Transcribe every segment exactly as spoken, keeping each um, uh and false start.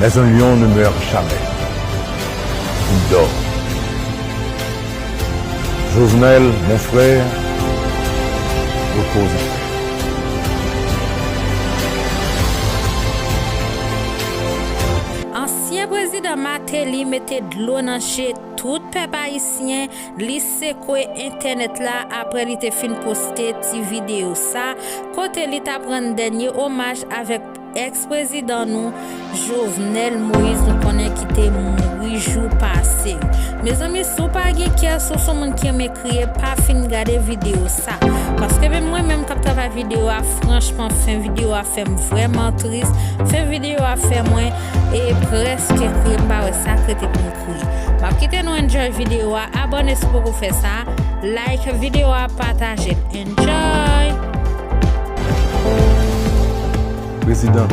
Mais un lion ne meurt jamais. Il dort. Jovenel, mon frère, repose en paix. Ansyen prezidan Martelly mete dlo nan je tout pèp ayisyen, li sekwe entènèt la apre li te fin poste ti videyo sa, kote li t ap rann dènye omaj avèk èks prezidan nou, Jovenel Moïse, nou konnen ki te mouri jou pase yo. Mezanmi, si w pa gen kè, si w se yon moun ki renmen kriye, pa fin gade videyo sa. Paske menm mwen menm k ap travay videyo a, franchman, fen videyo a fè m vrèman tris. Fen videyo a fè mwen e prèske kriye, m pa wè sa k rete pou m kriye. M ap kite nou enjoy videyo a, abòne si w poko fè sa, like videyo a, pataje l. Enjoy! Prezidan,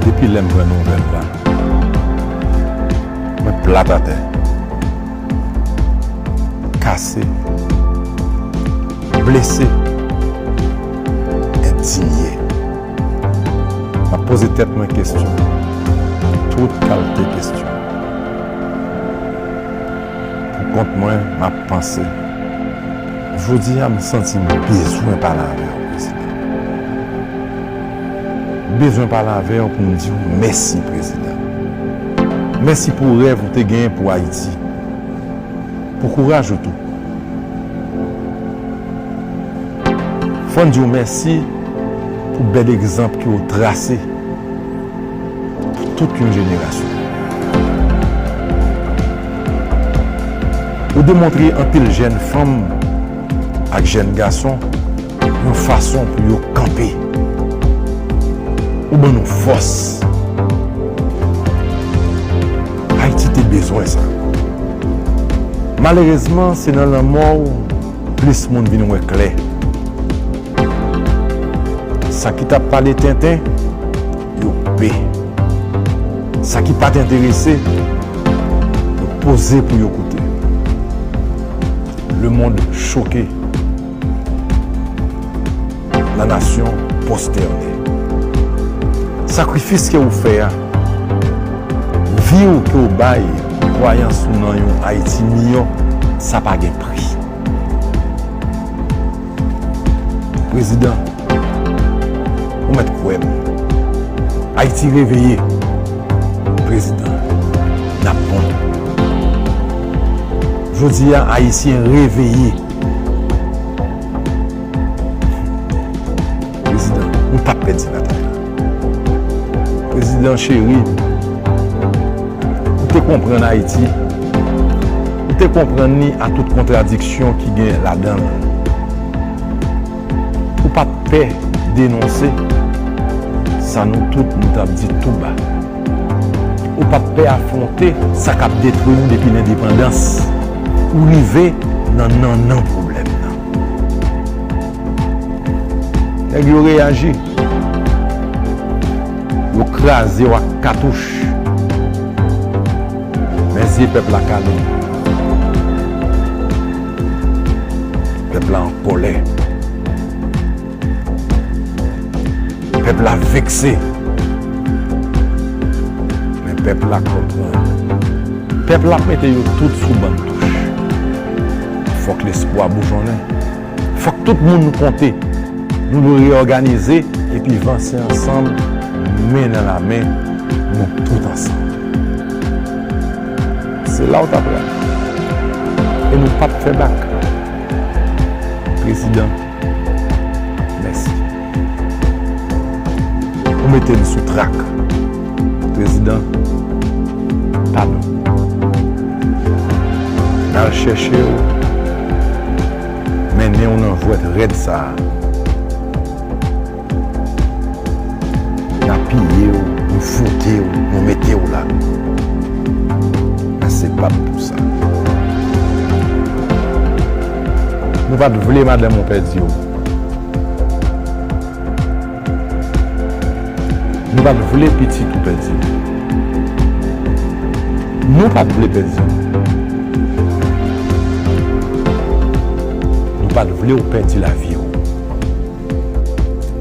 depi lè m pran nouvèl la, mwen plat atè, kase, blese, endinye. M ap poze tèt mwen kesyon, tout kalte kesyon. Pou kont mwen, m ap panse. Jodi a, m santi m bezwen pale avè w, prezidan. M bezwen pale avè w pou m di w mèsi, prezidan. Mèsi pou rèv ou te genyen pou Ayiti. Pou kouraj ou tou. Fò n di w mèsi pou bèl egzanp ke w trase pou tout yon jenerasyon. Ou demontre anpil jèn fanm ak jèn gason yon fason pou yo kanpe. Ou ban nou fòs. Ayiti te bezwen sa. Malerezman, se nan lanmò w plis moun vin wè klè. Sa ki t ap pale tenten, yo koupe. Sa ki pa t enterese, yo poze pou yo koute. Lemonn choke. La nation prosternée. Sakrifis ke ou fè a, vi w ke w bay pou kwayans ou nan yon Ayiti miyò, sa pa gen pri. Prezidan, ou mèt kwè m. Ayiti reveye. Prezidan, n ap bon. Jodi a, Ayisyen reveye. Prezidan, nou p ap pèdi batay la. Prezidan cheri, ou te konprann Ayiti. Ou te konprann li a tout kontradiksyon ki gen ladan l. Ou pa t pè denonse sa nou tout nou t ap di tou ba. Ou pa t pè afwonte sa k ap detwi nou depi lendepandans. Ou rive nan nannan pwoblèm nan. Nèg yo reyaji. Yo kraze w ak katouch. Men zye pèp la kale. Pèp la an kòlè. Pèp la vekse. Men pèp la konprann. Pèp la ap mete yo tout sou bann touch. Fòk lespwa boujonnen. Fòk tout moun konte. Nou dwe reyòganize epi vanse ansanm, men nan lamen, nou tout ansanm. Se la w ta pral. E nou p ap fè bak. Prezidan, mèsi. Ou mete n sou trak. Prezidan, padon. N al chèche w, mennen w nan jwèt rèd sa a. N a piye w, nou foute w, nou mete w la. Men se p ap pou sa. Nou pa t vle madanm ou pèdi w. Nou pa t vle pitit ou pèdi w. Nou pa t vle pèdi w. Nou pa t vle w pèdi lavi w.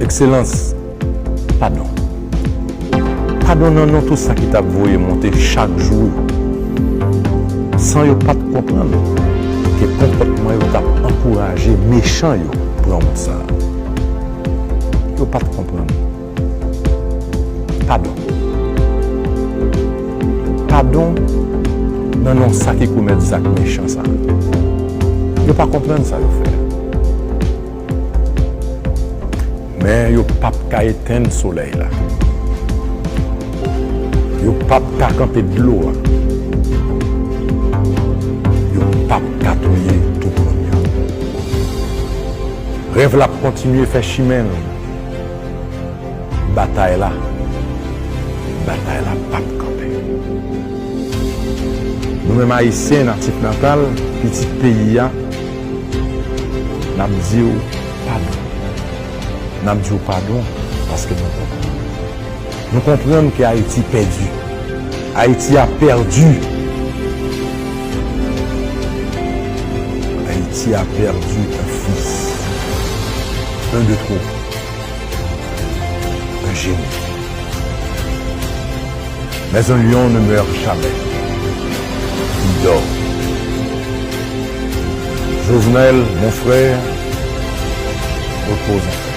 Ekselans, padon. Padon nan non tout sa ki t ap voye monte chak jou yo, san yo pa t konprann ke konpòtman yo t ap ankouraje mechan yo pran wout sa a. Yo pa t konprann. Padon. Padon nan non sa ki komèt zak mechan sa a. Yo pa konprann sa yo fè a. Men yo p ap ka etenn solèy la. Yo p ap ka kanpe dlo a. Yo p ap ka touye tout moun yo. Rèv la ap kontinye fè chimen l. Batay la, batay la p ap kanpe. Nou menm Ayisyen natif natal, pitit peyi a, n ap di w padon. N ap di w padon paske nou konprann. Nou konprann ke Ayiti pèdi. Ayiti a pèdi. Ayiti a pèdi un fils, un de trop, un génie. Mais un lion ne meurt jamais. Il dort. Jovenel, mon frère, repose en paix.